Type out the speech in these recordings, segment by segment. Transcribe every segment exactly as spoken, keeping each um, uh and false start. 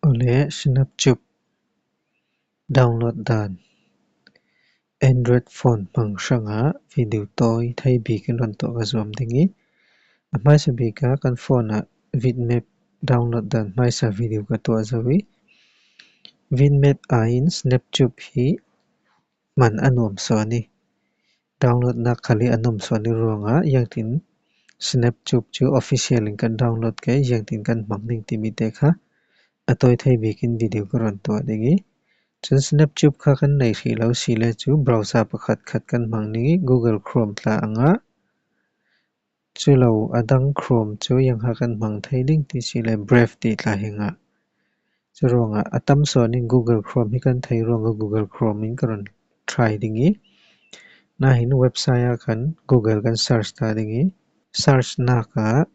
Awle, Snapcube download dan Android phone hmang hrangah video tawi thei bik in rawn tuah ka zuam ding i, a hmaisa bik ah kan phone ah Vidmap download dan hmaisa video ka tuah zo i, Vidmap aiin Snapcube hi hman a nuam sawn i, download nak khal hi a nuam sawn i ruangah, ziangtin Snapcube chu official in kan download kei, ziangtin kan hmang ding timi te kha a tawi thei bik in video ka rawn tuah ding i, chun Snapcube kha kan nei hrih lo si le chu browser pakhat khat kan hmang ding i, Google Chrome tla ang ah, chu lo a dang Chrome chu ziang kha kan hmang thei ding ti si le, Brave tih tla hi ang ah. Chu ruangah a tam sawn in Google Chrome hi kan thei ruangah Google Chrome in ka rawn try ding i, nahin website ah kan Google kan search ta ding i, search nak ah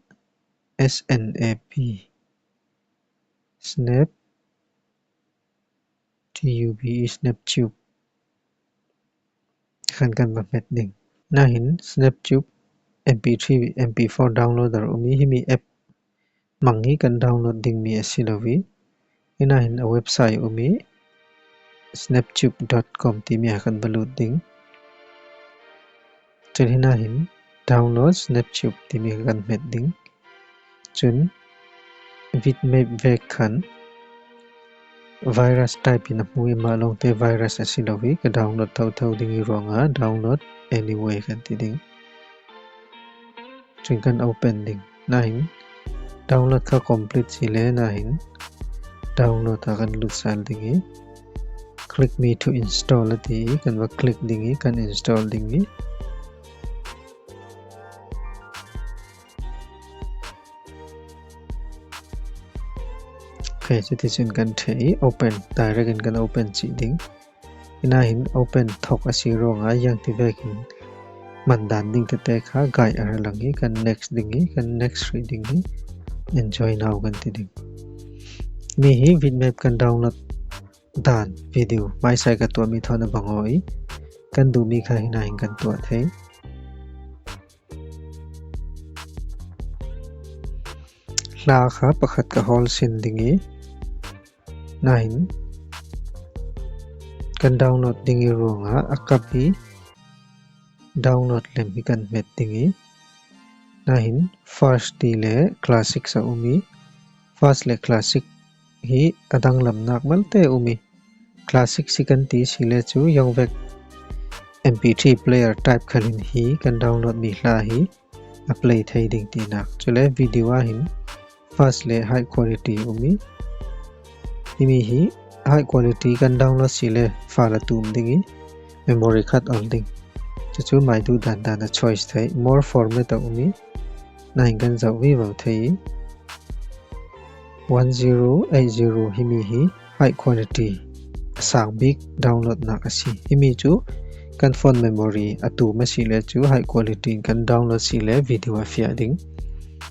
S N A P, Snap, T U B E, Snapcube khan kan va hmet ding. Nahin Snapcube M P three, M P four downloader um i, himi app hmang hi kan download ding mi a si lo i, hi nahin a website um i, snapcube dot com timi ah kan va lut ding. Chun hi nahin download Snapcube timi ah kan hmet ding. Chun Vidmap vek khan virus type in a hmu i, mah lawngte virus a si lo i, ka download tho tho ding i ruangah download anyway kan ti ding. Chun kan open ding. Nahin download kha complete si le nahin download ah kan lut sal ding i, click me to install a ti i, kan va click ding i, kan install ding i. Ok, chuti chun kan thei i, open, direct in kan open chih ding. Hi nahin open thawk a si ruangah ziang ti vekin hman dan ding tete kha guide a hre lang i, kan next ding i, kan next hrih ding i, enjoy now kan ti ding. Mi hi Vidmap kan download dan video hmaisa i ka tuah mi thawn a bang aw i, kan duh mi kha hi nahin kan tuah thei. Hla kha pakhat ka hawl sin ding i, nahin kan download ding i ruangah a kap i, download lem hi kan hmet ding i, nahin fast ti le classic a um i, fast le classic hi a danglam nak malte um i, classic si kan ti si le chu ziang vek M P three player type khalin hi kan download mi hla hi a play thei ding ti nak. Chule video ah hin fast le high quality um i, himi hi high quality kan download si le file a tum ding i, memory khat awl ding. Chu chu mai duh dan dan a choice thei, more format a um i, nahin kan zauh vivo thei i, one zero eight zero himi hi high quality a sang bik download nak a si. Himi chu kan phone memory a tum a si le chu high quality in kan download si le video a fiah ding.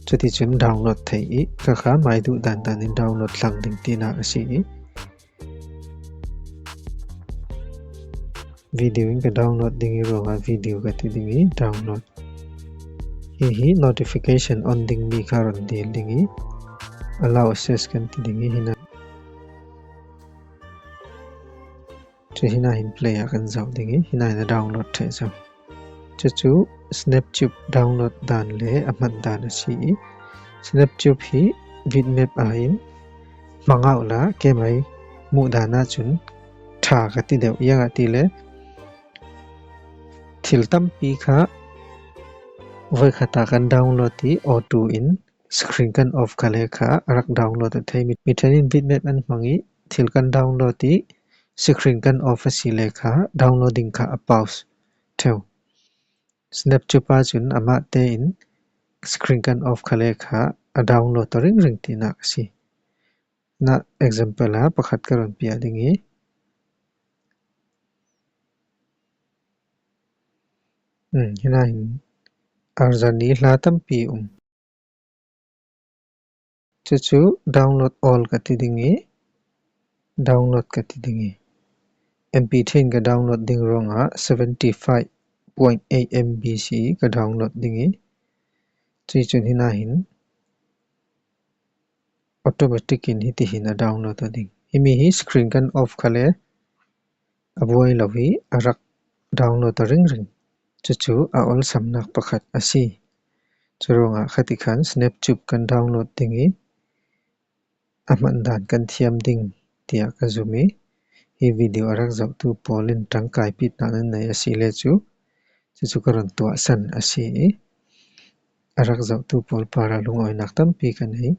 Chuti chun download thei i, kha kha mai duh dan dan in download thlang ding ti nak a si i. Video in ka download ding i ruangah video ka ti ding i, download. Hi hi notification on ding mi kha rawn dil ding i, allow access kan ti ding i, hi na. Chu hi nahin play ah kan zauh ding i, hi nahin a download thei zo. Chu chu Snapcube download dan le a hman dan a si i, Snapcube hi Vidmap aiin hmang auh la, keimai hmuh dan ah chun ṭha ka ti deuh, ziang ah ti le thil tampi kha vawikhat ah kan download i, auto in screen kan off kha le kha a rak download a thei. Mi, mi ṭhenin Vidmap an hmang i, thil kan download i, screen kan off a si le kha downloading kha a pause theu. Snapcube ah chun amah te in screen kan off kha le kha a download ta ring ring ti nak a si. Na example ah pakhat ka rawn piah ding i, um, hi nahin arzanih hla tampi um. Chu chu download all ka ti ding i, download ka ti ding i, M P three in ka download ding ruangah seventy five point eight M B si ka download ding i, chu chun hi nahin automatic in hitihin a download aw ding. Himi hi screen kan off kha le a buai lo hi, a rak download aw ringring. Cucu a olsamnak pakhat a si. Curuangah khatikhan Snapcube kan download ding i a hmandan kan thiam ding tiah ka zum i, hi video a rak zohtu pawl in ṭangkaipitnak nan nei a si le cu, cucu ka run tuahsan a si i, a rak zohtu pawl parah lungawinak tampi ka nei.